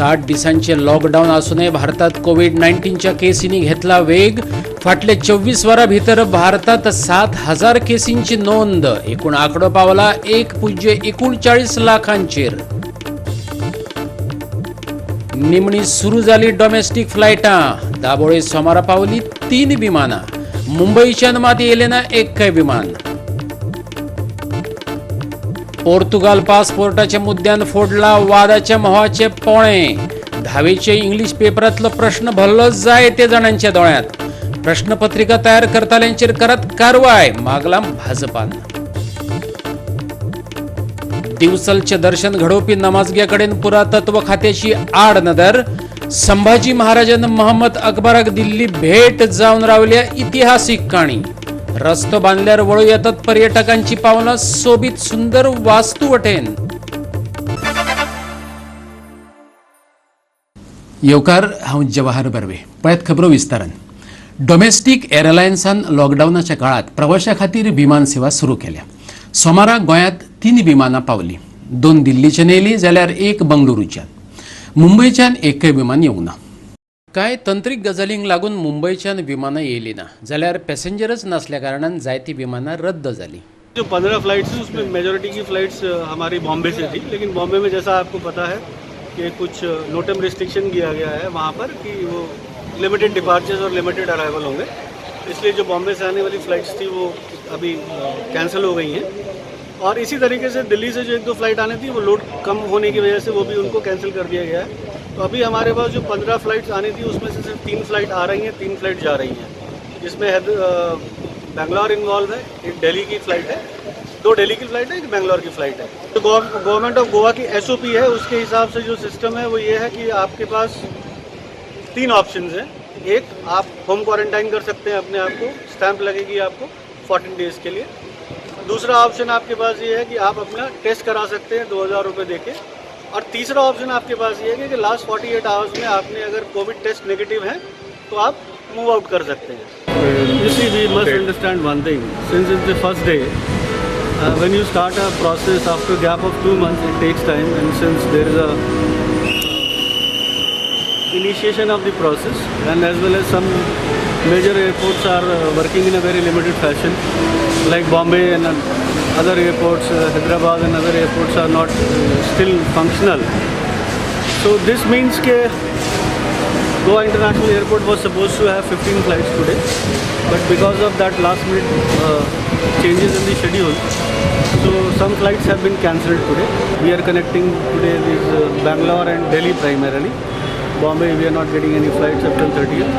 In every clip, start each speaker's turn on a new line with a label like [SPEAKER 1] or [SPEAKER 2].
[SPEAKER 1] 60 दिसांचे लॉकडावन आसूनय भारतात कोविड 19च्या केसींनी घेतला वेग. फाटले 24 वरां भितर भारतात 7000 केसींची नोंद. एकूण आकडो पावला 1.39 लाखांचेर. निमणी सुरू जाली डोमेस्टीक फ्लायटां. दाबोळे सोमारा पावली 3 विमानां. मुंबईच्यान मात येयलें ना एक्कय विमान. पोर्तुगाल पासपोर्टाच्या मुद्द्यान फोडला वादाच्या म्होंवाचे पोळे. धावेचे इंग्लिश पेपरातलो प्रश्न भरलो जाय ते जाणांच्या दोळ्यांत. प्रश्नपत्रिका तयार करताल्यांचेर करात कारवाय, मागला भाजपान. दिवचलचे दर्शन घडोवपी नमाजग्याकडेन पुरातत्व खात्याची आड नदर. संभाजी महाराजान मोहम्मद अकबराक दिल्ली भेट जावन रावल्या इतिहासीक काणी. रस्तो बांदल्यार वळू येतात पर्यटकांची पावलां सोबीत सुंदर वास्तू वटेन. येवकार, हांव जवाहर बर्वे. पळयात खबरो विस्तारान. डोमेस्टीक एअरलायन्सान लॉकडावनाच्या काळात प्रवाशां खातीर विमान सेवा सुरू केल्या. सोमारा गोंयांत 3 विमानां पावलीं. 2 दिल्लीच्यान येयलीं जाल्यार 1 बंगळुरूच्यान. मुंबयच्यान एकय विमान येवंक ना. कांय तंत्रीक गजालींक लागून मुंबयच्यान विमानां येयलीं ना जाल्यार पॅसेंजरच नासल्या कारणान जायतीं विमानां रद्द जालीं.
[SPEAKER 2] जो 15 फ्लाइट्स थी उसमें मेजोरिटी की फ़्लाइट्स हमारी बॉम्बे से थी, लेकिन बॉम्बे में जैसा आपको पता है कि कुछ नोटम रिस्ट्रिक्शन किया गया है वहाँ पर कि वो लिमिटेड डिपार्चर्स और लिमिटेड अराइवल होंगे, इसलिए जो बॉम्बे से आने वाली फ़्लाइट्स थी वो अभी कैंसिल हो गई हैं। और इसी तरीके से दिल्ली से जो 1-2 फ्लाइट आनी थी वो लोड कम होने की वजह से वो भी उनको कैंसिल कर दिया गया है। तो अभी हमारे पास जो 15 फ़्लाइट्स आनी थी उसमें से सिर्फ 3 फ़्लाइट आ रही हैं, 3 फ़्लाइट जा रही हैं, जिसमें बेंगलोर इन्वॉल्व है, एक दिल्ली की फ़्लाइट है, 2 दिल्ली की फ़्लाइट है, एक बेंगलोर की फ़्लाइट है। तो गवर्नमेंट ऑफ गोवा की एसओपी है, उसके हिसाब से जो सिस्टम है वो ये है कि आपके पास 3 ऑप्शंस हैं। एक, आप होम क्वारंटाइन कर सकते हैं अपने आप को, स्टैंप लगेगी आपको 14 डेज़ के लिए। दूसरा ऑप्शन आपके पास ये है कि आप अपना टेस्ट करा सकते हैं 2000 रुपये दे के। और तीसरा ऑप्शन आपके पास ये है कि लास्ट 48 आवर्स में आपने अगर कोविड टेस्ट नेगेटिव है तो आप मूव आउट कर सकते हैं। You see, we must understand one thing. Since it's the first day, when you start a process after a gap of 2 months, it takes time. And since there is a initiation of the process, and as well as some major airports are working in a very limited fashion, like Bombay and other airports, Hyderabad and other airports are not still functional. So this means that Goa International Airport was supposed to have 15 flights today, but because of that last minute changes in the schedule, so some flights have been cancelled today. We are connecting today with Bangalore and Delhi primarily. Bombay we are not getting any flights up till 30th.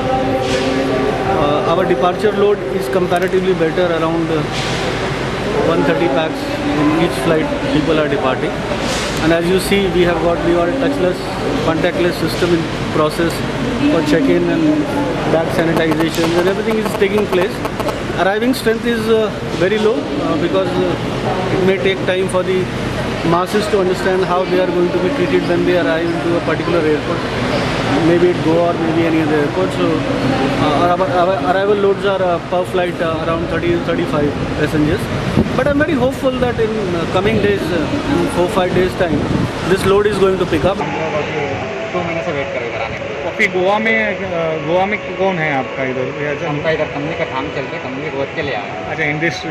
[SPEAKER 2] Our departure load is comparatively better, around 130 pax in each flight people are departing. And as you see, we have got the all touchless, contactless system in process for check-in and bag sanitization, and everything is taking place. Arriving strength is very low because it may take time for the masses to understand how they are going to be treated when they arrive into a particular airport, maybe at Goa or maybe any other airport. So our arrival loads are per flight around 30 to 35 passengers. But I'm very hopeful that in coming days, in 4-5 days time, this load is going to pick up.
[SPEAKER 3] 2 महीने से weight कर इधर आने को।
[SPEAKER 4] अभी गोवा में कौन है आपका इधर?
[SPEAKER 3] हमका इधर कंपनी का काम चल रहा है, कंपनी वर्क के लिए आया।
[SPEAKER 4] अच्छा, इंडस्ट्री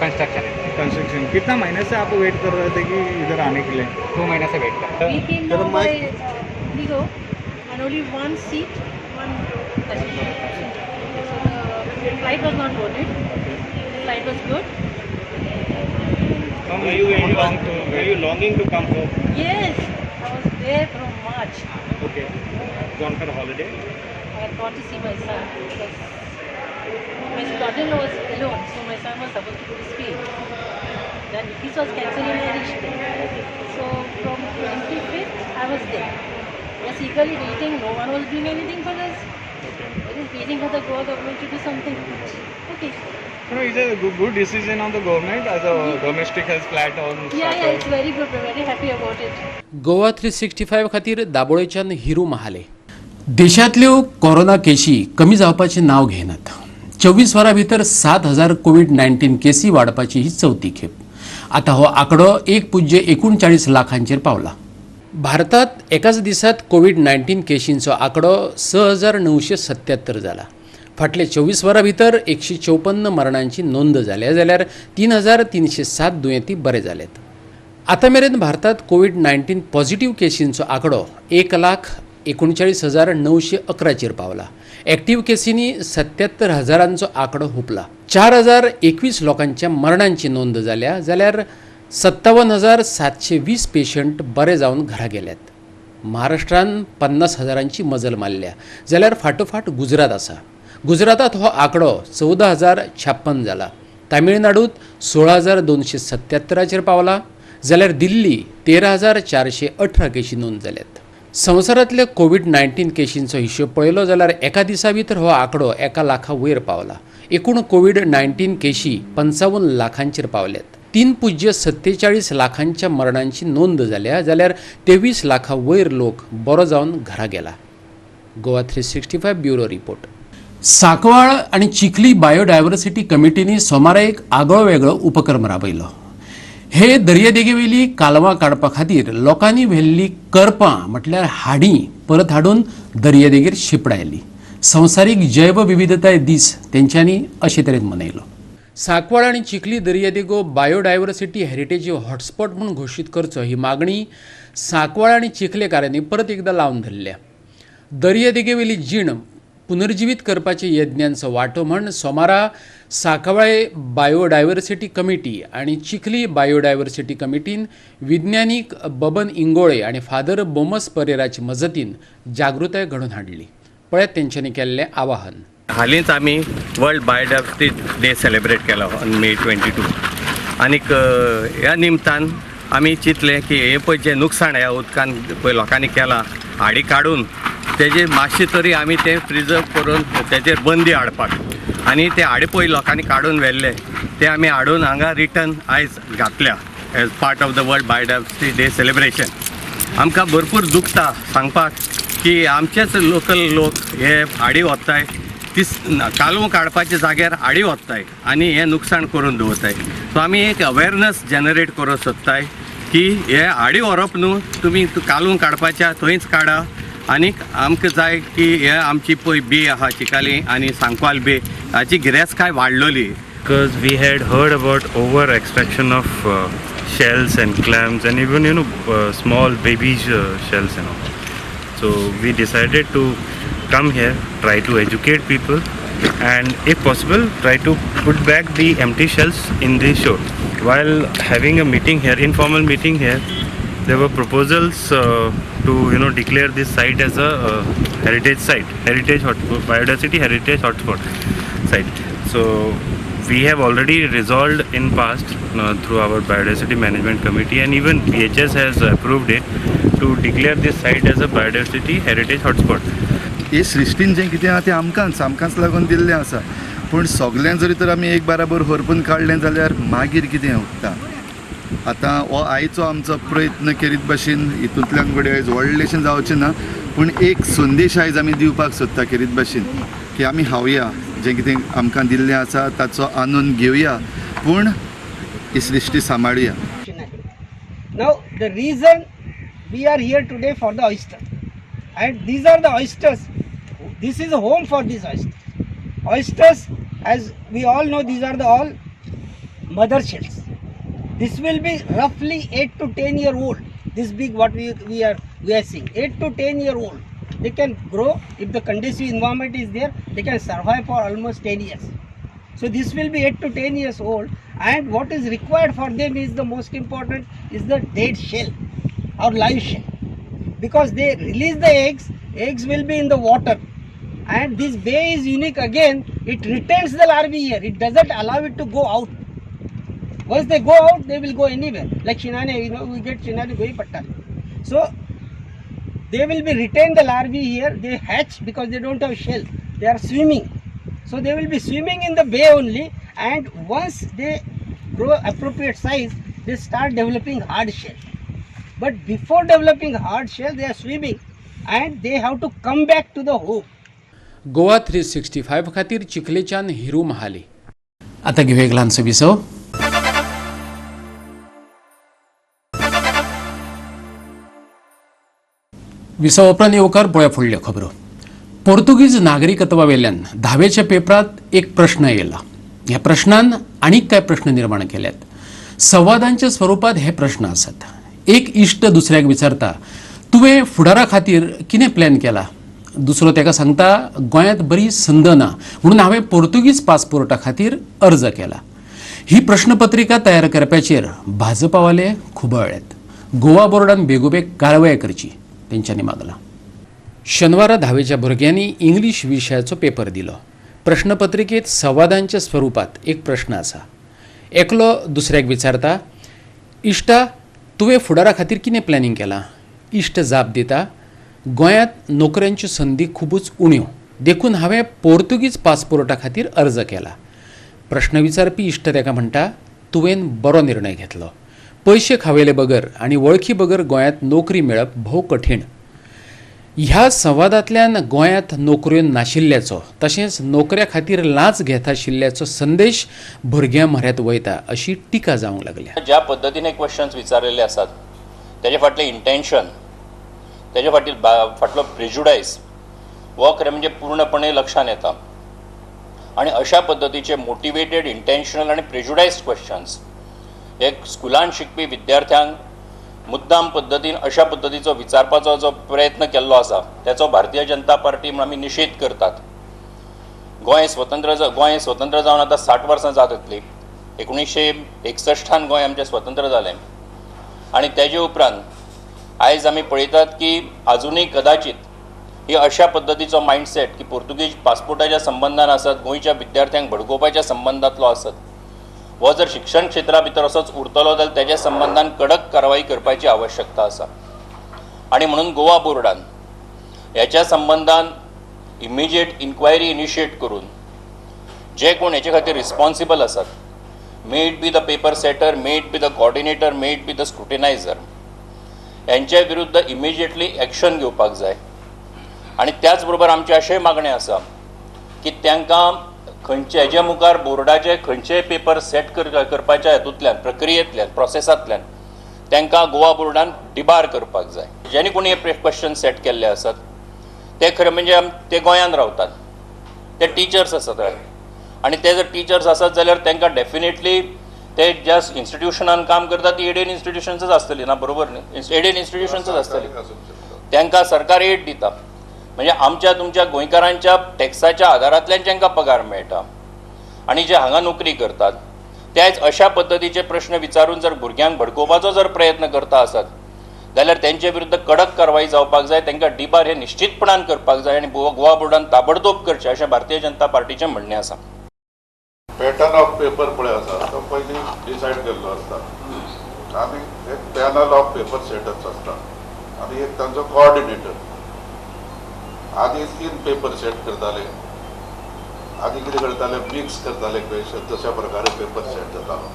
[SPEAKER 3] कंस्ट्रक्शन।
[SPEAKER 4] कंस्ट्रक्शन। कितना महीने से आप वेट कर रहे थे कि इधर आने के लिए?
[SPEAKER 3] 2 महीने से वेट कर रहे
[SPEAKER 5] We came down by Indigo and only one seat, one passenger. So the flight was not loaded. The flight was good.
[SPEAKER 4] Were you longing to come home?
[SPEAKER 5] Yes, I was there from March.
[SPEAKER 4] Okay. Gone for holiday?
[SPEAKER 5] I had gone to see my son because my daughter-in-law was alone, so my son was supposed to go to Spain. Then his was cancelled and I reached there. So from 25th, I was there. I was eagerly waiting. No one was doing anything for us.
[SPEAKER 4] Okay.
[SPEAKER 5] I was waiting for the Goa government to do something. Okay.
[SPEAKER 4] No, it's a good decision on the government as a domestic has flat on.
[SPEAKER 5] Yeah, it's very good. We're very happy about it.
[SPEAKER 1] Goa 365 खातीर दाबोळेच्यान Hiru Mahale. देशांतल्यो corona केशी कमी जावपाचें नांव घेनात. 24 वरां भितर 7000 Covid 19 केसी वाडपाची ही चवथी खेप. आतां हो आंकडो 1.39 लाखांचेर पावला. भारतात एकाच दिसात कोवीड 19 केशींचो आंकडो 6977 जाला. फाटले 24 वरां भितर 154 मरणांची नोंद जाल्या जाल्यार 3307 दुयेंती बरे जाल्यात. आतां मेरेन भारतात कोवीड 19 पॉझिटिव्ह केशींचो आंकडो 1,39,911चेर पावला. एक्टिव्ह केसींनी 77,000चो आंकडो हुपला. 4021 लोकांच्या मरणांची नोंद जाल्या जाल्यार 57,720 पेशंट बरे जावन घरा गेल्यात. महाराष्ट्रान 50,000ची मजल मारल्या जाल्यार फाटोफाट गुजरात आसा. गुजरातात हो आंकडो 14,056 जाला. तामिळनाडूत 16,277चेर पावला जाल्यार दिल्ली 13,418 केशी नोंद जाल्यात. संवसारांतल्या कोवीड 19 केशींचो हिशोब पळयलो जाल्यार एका दिसा भितर हो आंकडो 1 लाखा वयर पावला. एकूण कोवीड 19 केशी 55 लाखांचेर पावल्यात. 3.47 लाखांच्या मरणांची नोंद जाल्या जाल्यार 23 लाखा वयर लोक बरो जावन घरा गेला. Goa 365 bureau report. Sancoale आनी चिखली बायोडायव्हर्सिटी कमिटींनी सोमारा एक आगळो वेगळो उपक्रम राबयलो. हे दर्यादेगेवेली कालवां काडपा खातीर लोकांनी व्हेल्ली करपां म्हटल्यार हाडी परत हाडून दर्यादेगेर शिंपडायली. संवसारीक जैवविविधताय दीस तेंच्यांनी अशे तरेन मनयलो. सांकवाळ आनी चिखली दर्यादेगो बायोडायव्हर्सिटी हेरिटेज हॉटस्पॉट म्हूण घोशीत करचो ही मागणी सांकवाळ आनी चिखलेकारांनी परत एकदां लावन धरल्या. दर्यादेगेवेली जीण पुनर्जिवीत करपाचे यज्ञांचो वांटो म्हण सोमारा सांकवाळे बायोडायव्हर्सिटी कमिटी आनी चिखली बायोडायव्हर्सिटी कमिटीन विज्ञानीक बबन इंगोळे आनी फादर बोमस परेराचे मजतीन जागृताय घडोवन हाडली. पळयात तेंच्यांनी केल्लें आवाहन.
[SPEAKER 6] हालींच आमी वर्ल्ड बायोडायवर्सिटी डे सेलिब्रेट केलो ऑन मे 22 आनीक ह्या निमतान आमी चिंतलें की हें पळय जें नुकसाण ह्या उदकान पळय लोकांनी केलां हाडी काडून तेजेर मातशें तरी आमी तें प्रिजर्व करून तेजेर बंदी हाडपाक आनी ते हाडी पळय लोकांनी काडून व्हेल्ले ते आमी हाडून हांगा रिटर्न आयज घातल्या as part of the world biodiversity day celebration. आमकां भरपूर दुखता सांगपाक की आमचेच लोकल लोक हे हाडी व्हरताय, ती कालवं काडपाच्या जाग्यार हाडी व्हरताय आनी हें नुकसाण करून दवरताय. सो आमी एक अवेरनस जनरेट करूंक सोदताय की हे हाडी व्हरप न्हू, तुमी कालवं काडपाच्या थंयच काडा. आनीक आमकां जाय की हे आमची पळय बे आहा चिकाली आनी सांकवाल बे हाची गिरेस्तकाय वाडलोली.
[SPEAKER 7] Because we had heard about over extraction of shells and clams and even small baby shells and all. So we decided to come here, try to educate people, and if possible try to put back the empty shells in the shore. While having a meeting here, informal meeting here, there were proposals to declare this site as a heritage site, heritage hotspot, biodiversity heritage hotspot site. So we have already resolved in past through our biodiversity management committee, and even PHS has approved it to declare this site as a biodiversity heritage hotspot.
[SPEAKER 8] हे सृश्टीन जें कितें आहा तें आमकांच आमकांच लागून दिल्लें आसा, पूण सगळें जरी तर आमी एक बाराबर हरपून काडलें जाल्यार मागीर कितें उरता. आतां हो आयचो आमचो प्रयत्न केरीत भाशेन हितूंतल्यान घडये आयज व्हडलेशें जावचें ना, पूण एक संदेश आयज आमी दिवपाक सोदता केरीत भाशेन की आमी हावया, जें कितें आमकां दिल्लें आसा ताचो आनंद घेवया, पूण ही सृश्टी सांबाळुया.
[SPEAKER 9] Now the reason we are here today for the oyster, and these are the oysters. This is a home for these oysters. Oysters, as we all know, these are the all mother shells. This will be roughly 8 to 10 year old. This big what we are seeing, 8 to 10 year old. They can grow if the conducive environment is there. They can survive for almost 10 years. So this will be 8 to 10 years old, and what is required for them is the most important is the dead shell or live shell, because they release the eggs. Eggs will be in the water, and this bay is unique again. It retains the larvae here. It doesn't allow it to go out. Once they go out, they will go anywhere. Like Shinane, you know, we get Shinane goi patta. So they will be retain the larvae here. They hatch because they don't have shell. They are swimming. So they will be swimming in the bay only, and once they grow appropriate size, they start developing hard shell. But before developing hard shell, they are swimming, and they have to come back to the home.
[SPEAKER 1] Goa 365 खातीर चिखलेच्यान हिरू महाली. आतां घेवया एक ल्हानसो विसव. विसवा उपरांत येवकार. पळया फुडल्यो खबरो. पोर्तुगीज नागरिकत्वा वेल्यान धावेच्या पेपरात एक प्रश्न येयला. ह्या प्रश्नान आनीक कांय प्रश्न निर्माण केल्यात. संवादांच्या स्वरुपात हे प्रश्न आसात. एक इश्ट दुसऱ्याक विचारता, तुवें फुडारा खातीर कितें प्लॅन केला? दुसरो ताका सांगता, गोंयांत बरी संद ना म्हणून हांवें पोर्तुगीज पासपोर्टा खातीर अर्ज केला. ही प्रश्नपत्रिका तयार करप्याचेर भाजपावाले खुबळ्ळेत. गोवा बोर्डान बेगोबेग कारवाय करची तेंच्यांनी मागलां. शेनवारा धावेच्या भुरग्यांनी इंग्लीश विशयाचो पेपर दिलो. प्रश्नपत्रिकेत संवादांच्या स्वरुपात एक प्रश्न आसा. एकलो दुसऱ्याक विचारता, इश्टा, तुवें फुडारा खातीर कितें प्लॅनिंग केलां? इश्ट जाप दिता, गोंयांत नोकऱ्यांच्यो संदी खुबूच उण्यो, देखून हांवें पोर्तुगीज पासपोर्टा खातीर अर्ज केला. प्रश्न विचारपी इश्ट ताका म्हणटा, तुवें बरो निर्णय घेतलो. पयशे खावेले बगर आनी वळखी बगर गोंयांत नोकरी मेळप भोव कठीण. ह्या संवादांतल्यान गोंयांत नोकऱ्यो नाशिल्ल्याचो तशेंच नोकऱ्या खातीर लांच घेताशिल्ल्याचो संदेश भुरग्यां म्हऱ्यांत वयता अशी टिका जावंक लागल्या.
[SPEAKER 10] ज्या पद्दतीने क्वेश्चन्स विचारलेले आसात, तेजे फाटलें इंटेन्शन, तेजे फाटील फाटलो प्रेजुडायस हो खरें म्हणजे पूर्णपणे लक्षांत येता आनी अशा पद्दतीचे मोटिवेटेड, इंटेन्शनल आनी प्रेजुडायज्ड क्वेश्चन्स हे स्कुलान शिकपी विद्यार्थ्यांक मुद्दाम पद्दतीन अशा पद्दतीचो विचारपाचो जो प्रयत्न केल्लो आसा, तेचो भारतीय जनता पार्टी म्हूण आमी निशेध करतात. गोंय स्वतंत्र जावन आतां 60 वर्सां जात येतली. 1961 गोंय आमचें स्वतंत्र जालें आनी तेजे उपरांत आयज आमी पळयतात की आजुनूय कदाचित ही अशा पद्दतीचो मायंडसेट की पोर्तुगीज पासपोर्टाच्या संबंदान आसत, गोंयच्या विद्यार्थ्यांक भडकोवपाच्या संबंदांतलो आसत, हो जर शिक्षण क्षेत्रा भितर असोच उरतलो जाल्यार तेज्या संबंदान कडक कारवाई करपाची आवश्यकता आसा. आनी म्हणून गोवा बोर्डान हेच्या संबंदान इमिजिएट इन्क्वायरी इनिशिएट करून जे कोण हेचे खातीर रिस्पॉन्सिबल आसात, may it be the paper setter, may it be the coordinator, may it be the scrutinizer, यांच्या विरुद्ध इमिजिएटली एक्शन घेवपाक जाय. आनी त्याच बरोबर आमची अशेंय मागणें आसा की तांकां खंयचे हेज्या मुखार बोर्डाचे खंयचेय पेपर सेट करपाच्या हेतूंतल्यान, प्रक्रियेंतल्यान, प्रोसेसांतल्यान तांकां गोवा बोर्डान डिबार करपाक जाय. जेणे कोणी हे क्वेश्चन सेट केल्ले आसात, ते खरें म्हणजे ते गोंयांत रावतात, ते टिचर्स आसात आनी ते जर टिचर्स आसत जाल्यार तांकां डेफिनेटली ते ज्या इन्स्टिट्युशनान काम करतात ती एडेड इन्स्टिट्युशन्सच आसतली ना, बरोबर न्ही? एडेड इन्स्टिट्युशन्सच आसतली. तांकां सरकार एड दिता, म्हणजे आमच्या तुमच्या गोंयकारांच्या टॅक्साच्या आदारांतल्यान तांकां पगार मेळटा आनी जे हांगा नोकरी करतात, तेच अशा पद्दतीचे प्रश्न विचारून जर भुरग्यांक भडकोवपाचो जर प्रयत्न करता आसत जाल्यार तेंचे विरुद्ध कडक कारवाई जावपाक जाय. तांकां डिबार हे निश्चितपणान करपाक जाय आनी गोवा बोर्डान ताबडतोब करचें अशें भारतीय जनता पार्टीचें म्हणणें आसा.
[SPEAKER 11] पॅटर्न ऑफ पेपर पळय आसा, तो पयलीं डिसायड केल्लो आसता आनी एक पॅनल ऑफ पेपर सेटर्स आसता आनी एक तांचो कोऑर्डिनेटर. आदी तीन पेपर सेट करताले. आदी कितें करताले, मिक्स करताले क्वेश्चन, तशा प्रकारे पेपर सेट जातालो.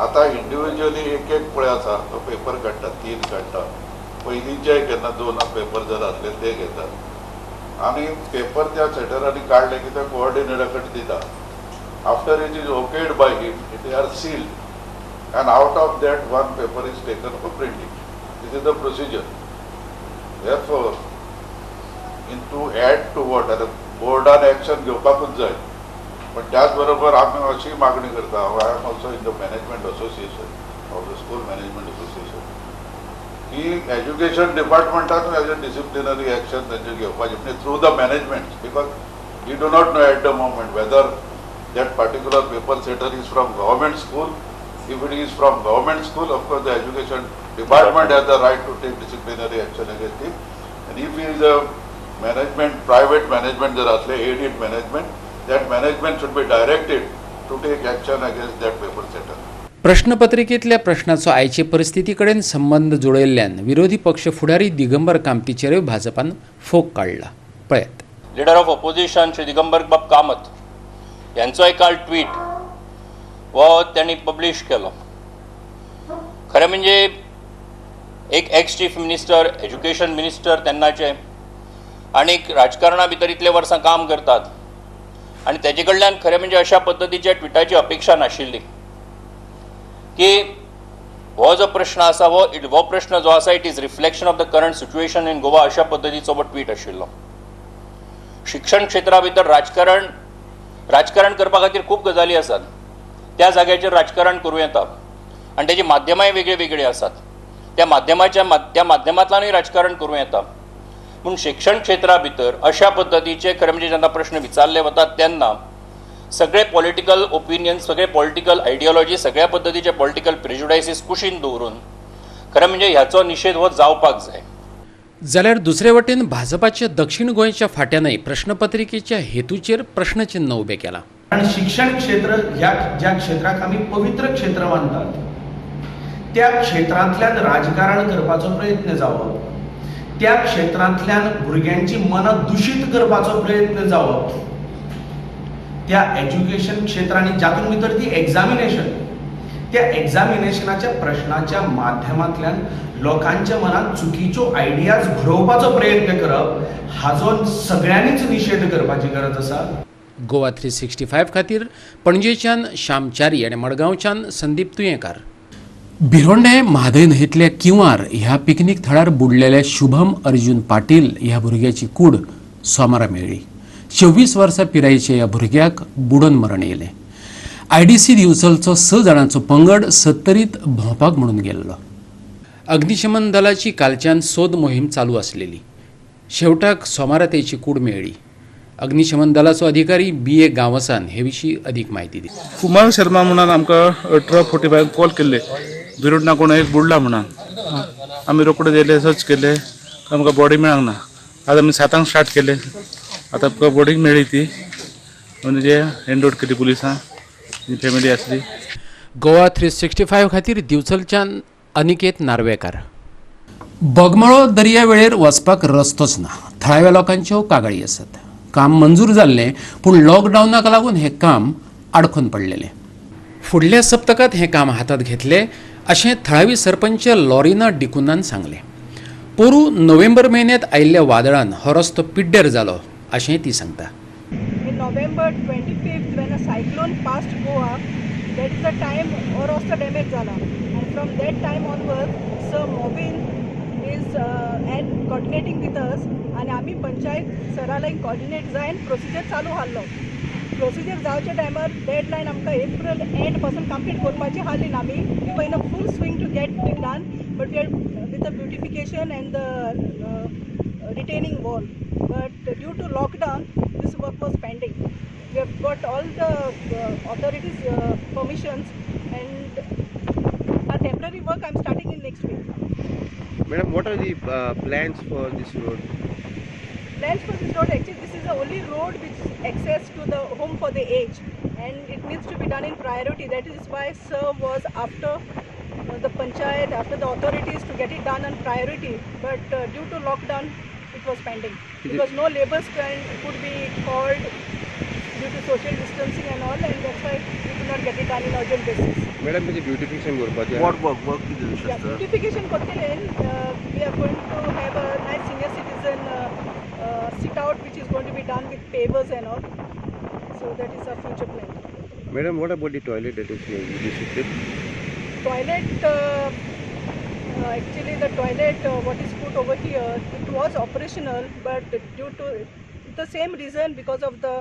[SPEAKER 11] आतां इंडिविज्युअली एक एक पळय आसा तो पेपर काडटा, तीन काडटा. पयलींचे केन्ना दोन पेपर जर आसले ते घेतात आनी पेपर त्या सेटरांनी काडले की त्या कोऑर्डिनेटरा कडेन दिता. After it is okayed by him, it are sealed and out of that one paper is taken for printing. This is the procedure. Therefore, in to add to what, आतां बोर्डान एक्शन घेवपाकूच जाय, पण त्याच बरोबर आमी अशी मागणी करता. I am also in the management association of the school management association, की एज्युकेशन डिपार्टमेंटान एज अ डिसिप्लिनरी एक्शन तांचे घेवपाचें, म्हणजे through the management, because we do not know at the moment whether that particular paper setter is from government school. If it is from government school, of course the education department has the right to take disciplinary action against him. And if he is a management, private management जर असले, aided management, that management should be directed to take action against that paper setter.
[SPEAKER 1] प्रश्नपत्रिकेतल्या प्रश्नाचो आयचे परिस्थिती कडेन संबंद जुळयल्ल्यान विरोधी पक्ष फुडारी दिगंबर कामतीचेरूय भाजपान फोग काडला. पळयात.
[SPEAKER 10] Leader of opposition Shri Digambar बाब कामत यांचोय काल ट्वीट हो त्यांनी पब्लिश केलो. खरें म्हणजे एक ex chief minister, education minister तेन्नाचे आनीक राजकारणा भितर इतले वर्सां काम करतात आनी तेजे कडल्यान खरें म्हणजे अशा पद्दतीच्या ट्विटाची अपेक्षा नाशिल्ली की हो जो प्रश्न आसा हो प्रश्न जो आसा it is reflection of the current situation in Goa अशा पद्दतीचो हो ट्वीट आशिल्लो. शिक्षण क्षेत्रा भितर राजकारण राजकारण करपा खातीर खूब गजाली आसात, त्या जाग्याचेर राजकारण करूं येता आनी तेजी माध्यमांय वेगळी वेगळी आसात, त्या माध्यमाच्या त्या माध्यमांतल्यानूय राजकारण करूं येता. पूण शिक्षण क्षेत्रा भितर अशा पद्दतीचे खरें म्हणजे जेन्ना प्रश्न विचारले वतात तेन्ना सगळे पॉलिटिकल ओपिनियन, सगळे पॉलिटिकल आयडियोलॉजी, सगळ्या पद्दतीचे पॉलिटिकल प्रेजुडायसीस कुशीन दवरून खरें म्हणजे ह्याचो निशेध हो जावपाक जाय.
[SPEAKER 1] जाल्यार दुसरे वटेन भाजपाच्या दक्षिण गोंयच्या फाट्यानय प्रश्नपत्रिकेच्या हेतूचेर प्रश्नचिन्ह उबें केलां.
[SPEAKER 12] कारण शिक्षण क्षेत्र ह्या ज्या क्षेत्राक आमी पवित्र क्षेत्र मानतात त्या क्षेत्रांतल्यान राजकारण करपाचो प्रयत्न जावप, त्या क्षेत्रांतल्यान भुरग्यांची मनां दुशीत करपाचो प्रयत्न जावप, त्या एज्युकेशन क्षेत्रांनी जातून भितर ती एग्जामिनेशन, त्या एग्जामिनेशनाच्या प्रश्नाच्या माध्यमांतल्यान लोकांच्या मनात चुकीच्यो आयडियाज भरोवपाचो प्रयत्न करप, हाजो सगळ्यांनीच निशेध करपाची गरज आसा.
[SPEAKER 1] गोवा 365 खातीर पणजेच्यान श्याम च्यारी आनी मडगांवच्यान संदीप तुयेंकार. भिरोंडे म्हादय न्हंयतल्या किंवार ह्या पिकनीक थळार बुडलेल्या शुभम अर्जुन पाटील ह्या भुरग्याची कूड सोमारा मेळ्ळी. 24 वर्सां पिरायेच्या ह्या भुरग्याक बुडोवन मरण येयलें. आयडीसी दिवचलचो 6 जाणांचो पंगड सत्तरीत भोंवपाक म्हणून गेल्लो. अग्निशमन दलाची कालच्यान सोद मोहीम चालू आसलेली. शेवटाक सोमारा तेची कूड मेळ्ळी. अग्निशमन दलाचो अधिकारी बी ए गांवसान हे विशीं अदीक म्हायती दिली.
[SPEAKER 13] कुमार शर्मा म्हणून आमकां 18:45 कॉल केल्ले, बिरोडना कोण एक बुडला म्हणून. आमी रोकडे गेले, सर्च केले, आमकां बॉडी मेळोंक ना. आतां आमी 7 स्टार्ट केले, आतां बॉडी मेळ्ळी. ती म्हणजे हँड ओवर केली पुलिसां, फॅमिली आसली.
[SPEAKER 1] गोवा 365 खातीर दिवचलच्यान अनिकेत नार्वेकार. बोगमाळो दर्या वेळेर वचपाक रस्तोच ना. थळाव्या लोकांच्यो कागाळी आसात. काम मंजूर जाल्लें, पूण लॉकडावनाक लागून हें काम आडखून पडलेलें. फुडल्या सप्तकांत हें काम हातांत घेतले अशें थळावी सरपंच लॉरिना डिकुनान सांगलें. पोरूं नोव्हेंबर म्हयन्यांत आयिल्ल्या वादळान हो रस्तो पिड्ड्यार जालो अशेंय ती सांगता.
[SPEAKER 14] In November 25th, when a cyclone passed Goa, that is the time हो रस्तो damage जाला, and from that time onwards, Sir Mobin is and coordinating with us आनी आमी पंचायत सरा लागीं कॉर्डिनेट जायन प्रोसिजर चालू आहलो. प्रोसिजर जावच्या टायमार डेडलायन आमकां एप्रिल एंड पासून कंप्लीट करपाची आहली. आमी we in a full swing to get it done, but we are with the beautification and the retaining wall. But due to lockdown, this work was pending. We have got all the authorities' permissions and our temporary work I'm starting in next week.
[SPEAKER 15] Madam, what are the plans for this road?
[SPEAKER 14] Plans for this road, actually, this is the only road which access to the home for the age, and it needs to be done in priority. That is why Sir was after the panchayat, after the authorities to get it done on priority. But due to lockdown, it was pending because no labours could be called due to social distancing and all, and that's why we could not get it done in urgent basis.
[SPEAKER 15] Madam, म्हणजे beautification करपाचें.
[SPEAKER 16] What work कितें?
[SPEAKER 14] Yeah, beautification करतले. We are going to have a nice senior citizen sit out, which is going to be done with pavers and all. So that is our future plan.
[SPEAKER 15] Madam, what about the toilet that is shifted?
[SPEAKER 14] Toilet, actually the toilet what is put over here, it was operational, but due to the same reason, because of the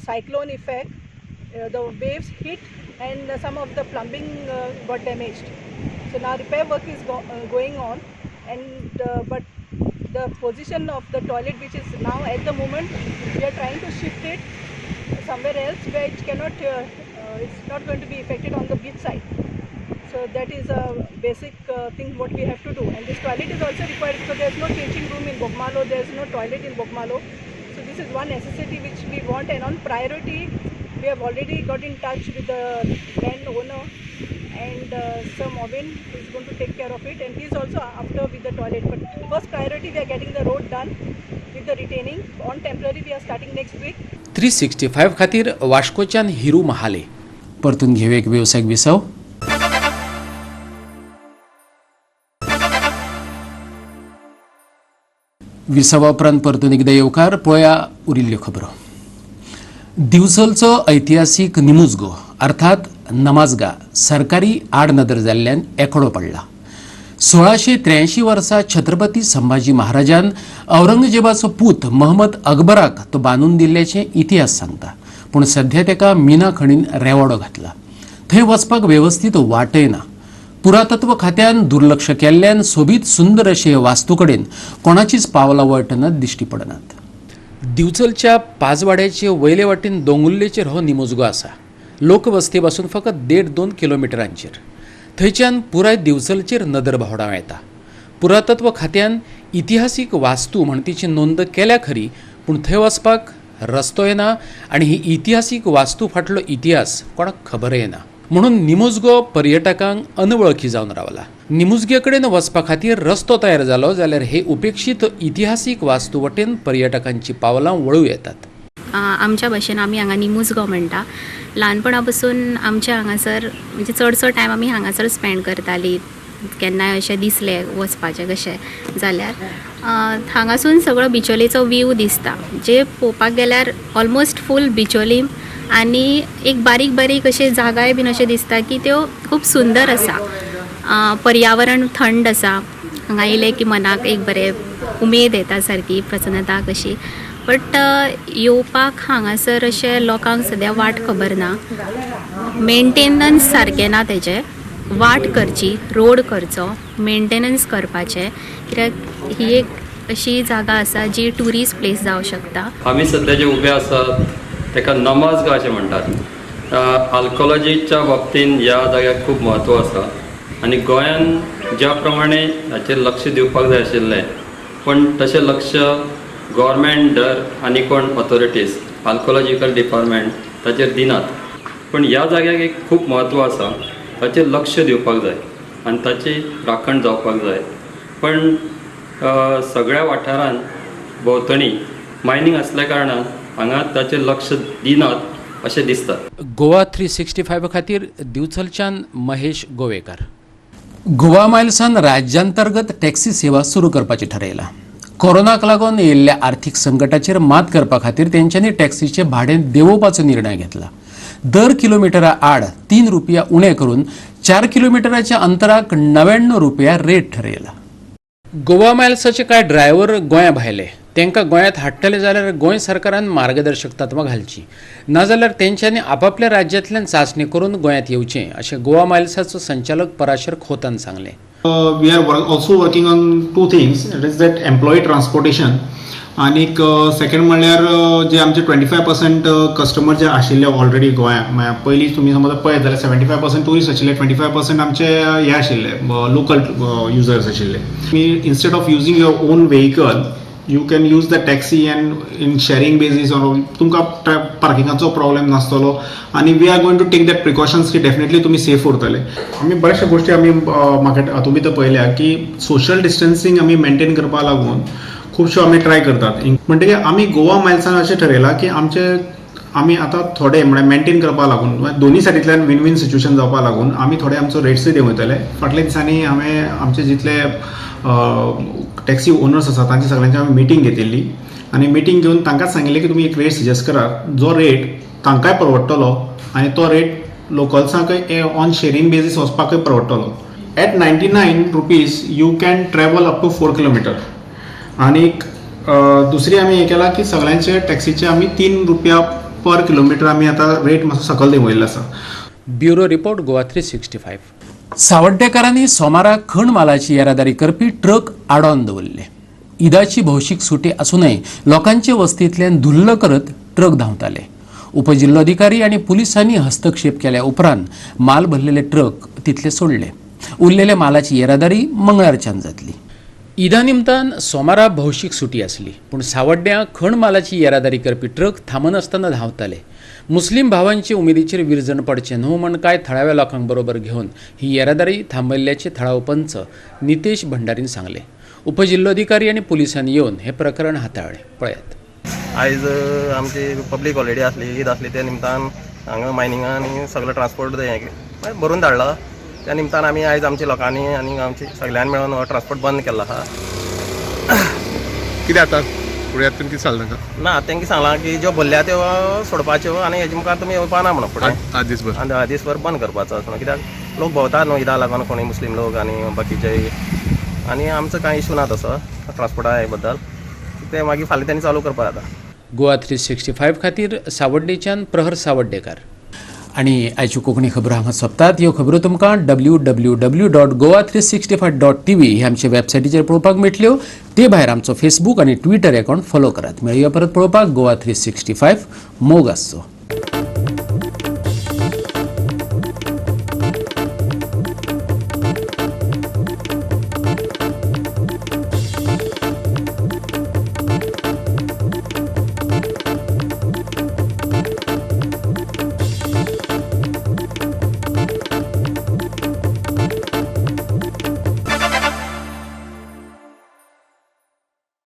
[SPEAKER 14] cyclone effect, the waves hit and some of the plumbing got damaged. So now repair work is going on, and but the position of the toilet, which is now at the moment, we are trying to shift it somewhere else where it cannot, it's not going to be affected on the beach side. So that is a basic thing what we have to do. And this toilet is also required because there is no changing room in Bogmalo, there is no toilet in Bogmalo. So this is one necessity which we want, and on priority we have already got in touch with the land owner, and Sir Movin is going to take care of it, and he is also after with the toilet. But first priority, we are getting the road done with the retaining. On temporary we are starting next week.
[SPEAKER 1] 365 खातीर वास्कोच्यान हिरू महाले. परतून घेवया एक वेवसायीक विसव. विसवा उपरांत परतून एकदा येवकार. पळया उरिल्ल्यो खबरो. दिवचलचो ऐतिहासीक निमुजगो अर्थात नमाजगा सरकारी आडनदर जाल्ल्यान एकडो पडला. 1683 वर्सा छत्रपती संभाजी महाराजान औरंगजेबाचो पूत महमद अकबराक तो बांदून दिल्ल्याचें इतिहास सांगता. पूण सध्या तेका मिना खणीन रेवाडो घातला. थंय वचपाक वेवस्थीत वाटय ना. पुरातत्व खात्यान दुर्लक्ष केल्ल्यान सोबीत सुंदर अशे वास्तू कडेन कोणाचीच पावलां वळटना दिश्टी पडनात. दिवचलच्या पाजवाड्याचे वयले वाटेन दोंगुल्लेचेर हो निमोजगो आसा. लोकवस्ती पासून फकत 1.5-2 किलोमिटरांचेर. थंयच्यान पुराय दिवचलचेर नदर भोंवडावं येता. पुरातत्व खात्यान इतिहासीक वास्तू म्हण तिची नोंद केल्या खरी, पूण थंय वचपाक रस्तोय ना आनी ही इतिहासीक वास्तू फाटलो इतिहास कोणाक खबरय ना. म्हणून निमोजगो पर्यटकांक अनवळखी जावन रावला. निमुजगे कडेन वचपा खातीर रस्तो तयार जालो जाल्यार हे उपेक्षीत इतिहासीक वास्तू वटेन पर्यटकांची पावलां वळूं येतात.
[SPEAKER 16] आमच्या भाशेन आमी हांगा निमुजगो म्हणटा. ल्हानपणा पासून आमच्या हांगासर म्हणजे चडसो टायम आमी हांगासर स्पेंड करताली. केन्नाय अशें दिसलें वचपाचें कशें जाल्यार हांगासून सगळो बिचोलेचो व्यू दिसता. जे पळोवपाक गेल्यार ऑलमोस्ट फूल बिचोली आनी एक बारीक बारीक अशे जागाय बीन अशें दिसता की त्यो खूब सुंदर आसा. पर्यावरण थंड आसा. हांगा येयलें की मनाक एक बरें उमेद येता, सारकी प्रसन्नता कशी. बट येवपाक हांगासर अशें लोकांक सद्या वाट खबर ना, मेंटेनन्स सारकें ना तेजें. वाट करची, रोड करचो, मेंटेनन्स करपाचें, कित्याक ही एक अशी जागा आसा जी ट्युरिस्ट प्लेस जावं शकता.
[SPEAKER 17] आमी सद्या जे उबे आसात ताका नमाजगा अशें म्हणटात. आल्कोलॉजीच्या बाबतीन ह्या जाग्याक खूब म्हत्व आसा आनी गोंयान ज्या प्रमाणे हाचेर लक्ष दिवपाक जाय आशिल्लें पण तशें लक्ष गव्हर्मेंट दर आनी कोण ऑथॉरिटीज आल्कोलॉजिकल डिपार्टमेंट ताचेर दिनात. पण ह्या जाग्याक एक खूब म्हत्व आसा, ताचेर लक्ष दिवपाक जाय आनी ताची राखण जावपाक जाय. पण सगळ्या वाठारान भोंवतणी मायनींग आसल्या कारणान हांगा ताचेर लक्ष दिनात अशें दिसता.
[SPEAKER 1] गोवा 365 खातीर दिवचलच्यान महेश गोवेकर. गोवा मायल्सान राज्यांतर्गत टॅक्सी सेवा सुरू करपाची ठरयला. कोरोनाक लागून येयल्ल्या आर्थीक संकटाचेर मात करपा खातीर तेंच्यांनी टॅक्सीचें भाडें देंवोवपाचो निर्णय घेतला. दर किलोमिटरा आड 3 रुपया उणें करून 4 किलोमिटराच्या अंतराक 99 रुपया रेट ठरयला. गोवा मायल्साचे कांय ड्रायव्हर गोंया भायले, तांकां गोंयांत हाडटले जाल्यार गोंय सरकारान मार्गदर्शक तत्वां घालची, नाजाल्यार तेंच्यांनी आपापल्या राज्यांतल्यान चांचणी करून गोंयांत येवचें अशें गोवा मायल्साचो संचालक पराशर खोतान सांगलें.
[SPEAKER 18] We are also working on 2 things. It is that employee transportation आनीक सेकंड म्हणल्यार जे आमचे 25% कस्टमर जे आशिल्ले ऑलरेडी गोंयांत, पयलीं तुमी समज पळयत जाल्यार 75% ट्युरिस्ट आशिल्ले, 25% आमचे हे आशिल्ले लोकल युजर्स आशिल्ले. तुमी instead of using your own vehicle you can use the taxi and in sharing basis or तुमकां पार्किंगाचो प्रॉब्लेम नासतलो आनी we are going to take that precautions की डेफिनेटली तुमी सेफ उरतले. आमी बऱ्याचशा गोश्टी आमी मार्केट हातूंत भितर पळयल्या की सोशल डिस्टन्सींग आमी मेंटेन करपा लागून खुबश्यो आमी ट्राय करतात. म्हणटकीर आमी गोवा मायल्सान अशें ठरयलां की आमचे आमी आतां थोडे म्हळ्यार मेंटेन करपा लागून दोनी सायडींतल्यान विन विन सिच्युएशन जावपा लागून आमी थोडे आमचो रेट्सूय देंवयतले. फाटल्या दिसांनी हांवें आमचे जितले टॅक्सी ओनर्स आसा तांचे सगळ्यांची आमी मिटींग घेतिल्ली आनी मिटींग घेवन तांकांच सांगिल्लें की तुमी एक रेट सजेस्ट करात जो रेट तांकांय परवडटलो आनी तो रेट लोकल्सांकय ऑन शेरींग बेजीस वचपाकय परवडटलो. At 99 rupees you can travel up to 4 kilometre. आनीक दुसरी आमी हें केलां की सगळ्यांचे टॅक्सीचे आमी 3 रुपया पर किलोमिटर आमी आतां रेट मातसो सकयल देंवयल्लो आसा.
[SPEAKER 1] Bureau report, Goa 365. सावड्डेकारांनी सोमारा खण मालाची येरादारी करपी ट्रक आडोवन दवरले. ईदाची भौशीक सुटी आसूनय लोकांचे वस्तींतल्यान धुल्ल करत ट्रक धांवताले. उपजिल्लोधिकारी आनी पुलिसांनी हस्तक्षेप केल्या उपरांत माल भरलेले ट्रक तितले सोडले. उरलेल्या मालाची येरादारी मंगळारच्यान जातली. ईदा निमतान सोमारा भौशीक सुटी आसली, पूण सावड्ड्यां खण मालाची येरादारी करपी ट्रक थांबनासतना धांवताले. मुस्लीम भावांचे उमेदीचेर विरजण पडचें न्हू म्हण कांय थळाव्या लोकांक बरोबर घेवन ही येरादारी थांबयल्ल्याचें थळावो पंच नितेश भंडारीन सांगलें. उपजिल्लोधिकारी आनी पुलिसांनी येवन हें प्रकरण हाताळ्ळें. पळयात.
[SPEAKER 19] आयज आमची पब्लीक हॉलिडे आसली, ईद आसली, त्या निमतान हांगा मायनिंगान आनी सगळो ट्रान्सपोर्ट हें भरून धाडला. त्या निमतान आमी आयज आमच्या लोकांनी आनी आमची सगळ्यांनी मेळून हो ट्रान्सपोर्ट बंद केल्लो आसा.
[SPEAKER 15] कितें आतां
[SPEAKER 20] फुडें आतां तुमी कितें सांगलें तांकां?
[SPEAKER 19] ना, तांकां सांगलां की ज्यो भरल्या त्यो सोडपाच्यो आनी हेजे मुखार तुमी येवपा ना म्हणून फुडें.
[SPEAKER 20] आठ दीसभर.
[SPEAKER 19] आनी 10 दीसभर बंद करपाचो आसा म्हणून, कित्याक लोक भोंवतात न्हू ईदा लागून, कोणी मुस्लीम लोक आनी बाकीचे. आनी आमचो कांय इशू ना तसो ट्रान्सपोर्टा हे बद्दल. ते मागीर फाल्यां तेणी चालू करपाक जाता.
[SPEAKER 1] गोवा 365 खातीर सावड्डेच्यान प्रहर सावड्डेकार. आनी आयच्यो कोंकणी खबरो हांगा सोंपतात. ह्यो खबरो तुमकां www.goa365.tv ह्या आमच्या वेबसायटीचेर पळोवपाक मेळटल्यो. ते भायर आमचो फेसबूक आनी ट्विटर अकाउंट फॉलो करात. मेळया परत पळोवपाक गोवा 365. मोग आसचो.